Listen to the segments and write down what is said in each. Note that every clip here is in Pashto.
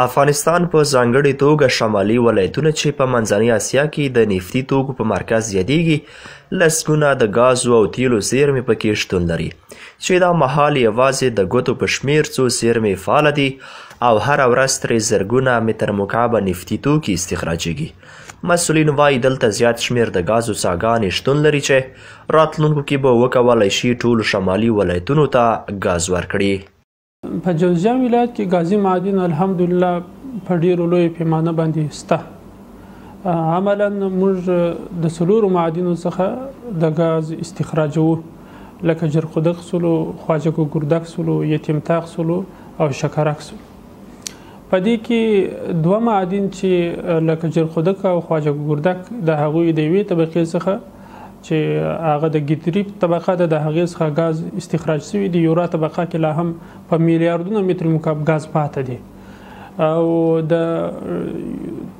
افغانستان په ځانګړې توګه شمالي ولایتونه چې په منځنۍ اسیا کې د نفتي توکو په مرکز یادېږي، لسګونه د ګازو او تیلو زیرمې پکې شتون لري چې دا مهال یوازې د ګوتو په شمېر څو زیرمې فعاله دي او هره ورځ ترې زرګونه متر مکعبه نفتي توکي استخراجېږي. مسؤلین وایي دلته زیات شمېر د ګازو څاګانې شتون لري چې راتلونکو کې به وکولای شي ټولو شمالي ولایتونو ته ګاز ورکړي. په جوزجان ولایت کې ګازي معادن الحمدلله په ډیرو لویو پیمانه باندې شته. عملا موږ د څلورو معادنو څخه د ګاز استخراجوو، لکه جرقدق سولو، خواجه ګوګردک سولو، یتیم تاق سولو او شکرک سولو. په دې کې دوه معادن چې لکه جرقدق او خواجه ګوګردک د هغوی د یوې طبقې څخه چې هغه د ګیدریپ طبقه ده، د هغې څخه ګاز استخراج شوي دي. یورا طبقه کې لا هم په میلیاردونه متر مکعب ګاز پاته دي. او د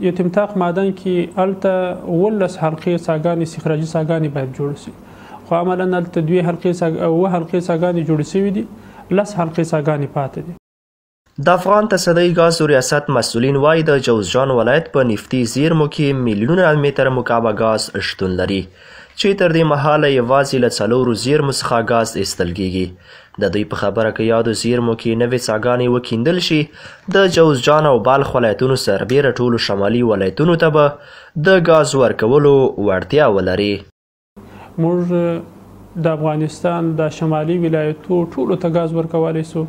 یتیم تاق معدن کې هلته 17 حلقې څاګانې استخراجي څاګانې باید جوړې شي، خو عملا هلته دوې حلقې اووه حلقې څاګانې جوړې شوي دي، 10 حلقې څاګانې پاته دي. د افغان تصدۍ ګازو ریاست مسؤلین وایي د جوزجان ولایت په نفتي زیرمو کې میلیونونه متر مکعبه ګاز شتون لري چې تر دې مهاله یوازې له 4 زیرمو څخه ګاز ایستل کیږي. د دوی په خبره که یادو زیرمو کې نوې څاګانې وکیندل شي، د جوزجان او بلخ ولایتونو سربېره ټولو شمالي ولایتونو ته به د ګاز ورکولو وړتیا ولري. موږ د افغانستان د شمالي ولایتو ټولو ته ګاز ورکولی سو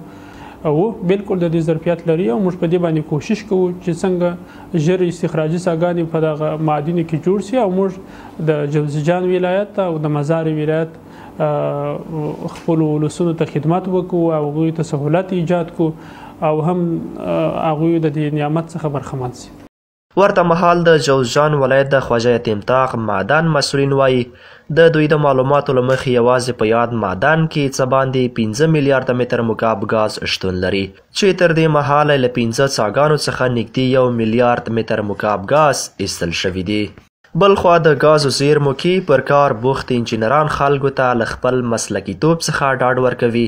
او بالکل د دې ظرفیت لري، او موږ په دې باندې کوشش کوو چې څنګه ژر استخراجي څاګانې په دغه معادنو کې جوړ شي، او موږ د جوزجان ولایت او د مزار ولایت خپلو ولسونو ته خدمت وکړو او هغوی ته سهولت ایجاد کړو او هم هغوی د دې نعمت څخه برخمن شي. ورته مهال د جوزجان ولایت د خواجه یتیم تاق معدن مسؤلین وایي د دوی د معلوماتو له مخې یوازې په یاد معدن کې څه باندې 5 میلیارده متر مکعب ګاز شتون لري چې تر دې مهاله له 5 څاګانو څخه نږدې 1 میلیارد متر مکعب ګاز ایستل شوي دي. بلخوا د ګازو زیرمو کې پر کار بوخت انجینران خلکو ته له خپل مسلکیتوب څخه ډاډ ورکوي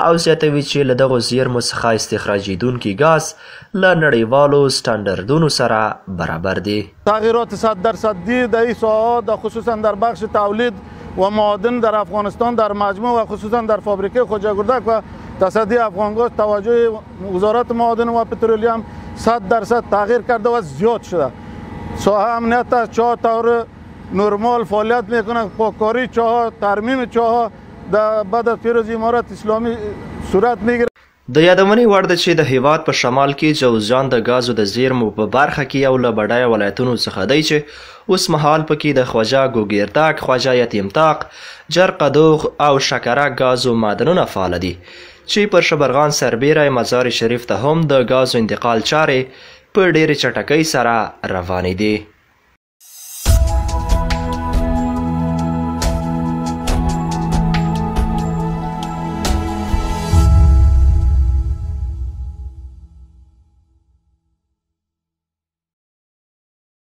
او زیاتوي چې له دغو زیرمو څخه استخراجېدونکي ګاز له نړیوالو سټنډرډونو سره برابر دي. تغییرات 100% در این ساحات، خصوصا در بخش تولید و معادن در افغانستان در مجموع و خصوصا در فابریکه خواجه گردک و تصدی افغان گاز، توجه وزارت معادن و پترولیم 100% تغییر کرده و زیاد شده. ساحه امنیت است، چاه طور نرمال فعالیت میکنه، پاککاری چاه، ترمیم چاه بعد از پیروزی امارت اسلامی صورت میگیره. د یادونې وړ ده چې د هیواد په شمال کې جوزجان د ګازو د زیرمو په برخه کې یو له بډایه ولایتونو څخه دی چې اوس مهال پکې د خواجه ګوګردک، خواجه یتیم تاق، جرقدوغ او شکرک ګازو معدنونه فعاله دي چې پر شبرغان سربېره مزار شریف ته هم د ګازو انتقال چارې په ډېرې چټکۍ سره روانې دي.